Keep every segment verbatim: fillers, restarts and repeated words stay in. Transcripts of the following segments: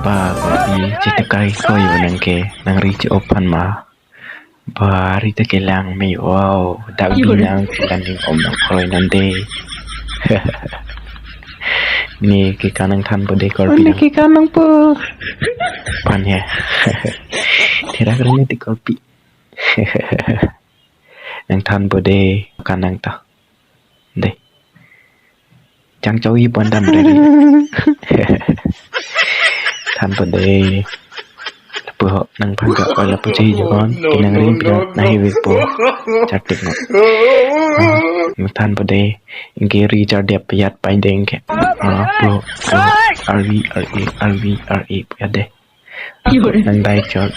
Ba, Korpi, chetakai ko yo nang ke, nang ri che-op aphan ma. Ba, ri ta kelang me, wow, dak bi nang kelang ning om nang kroi nang de. Ne ke kanang thanpo de Korpi, ne nang ke kanangpo. Pan he. Therak ri ne ti Korpi. Nang thanpo de kanang ta. De. Chang chau i pon dam de. Thanpo de. Lapu ho nang phan ka oi lapu chehi jokon. Kinang ring pina nahi vekpo. Chak tik no. Nang thanpo de. Ingke ri char dep yat pai deng ke. Ah, pu, pu. Arvi, arvi, arvi, arvi. Ya de. Nang dai chot.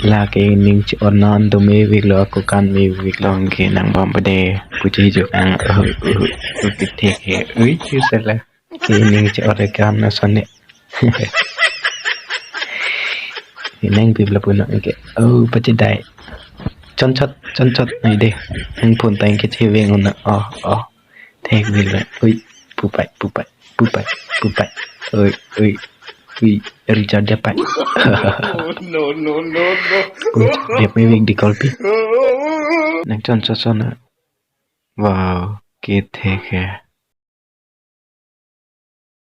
La ke ning che-on non do me vik lo, ako kan me vik lo ke nang bom pade. Puji juk ang, uh, uh, uh, tik thek he. Ui, chu sala. Ke ning che-on kan na sone. Nang bib lapu no ke. Oh, pachi dai. Chon chot, chon chot, ai de. Nang phone tang ke che veng on. Oh, oh. Thek vik lo. Ui, pupai, pupai, pupai, pupai. Ui, ui, ui, Richard dia pai. No, no, no, no. Ui, dia me vik di Korpi. Nang chon chot chon na. Wow, ke thek he.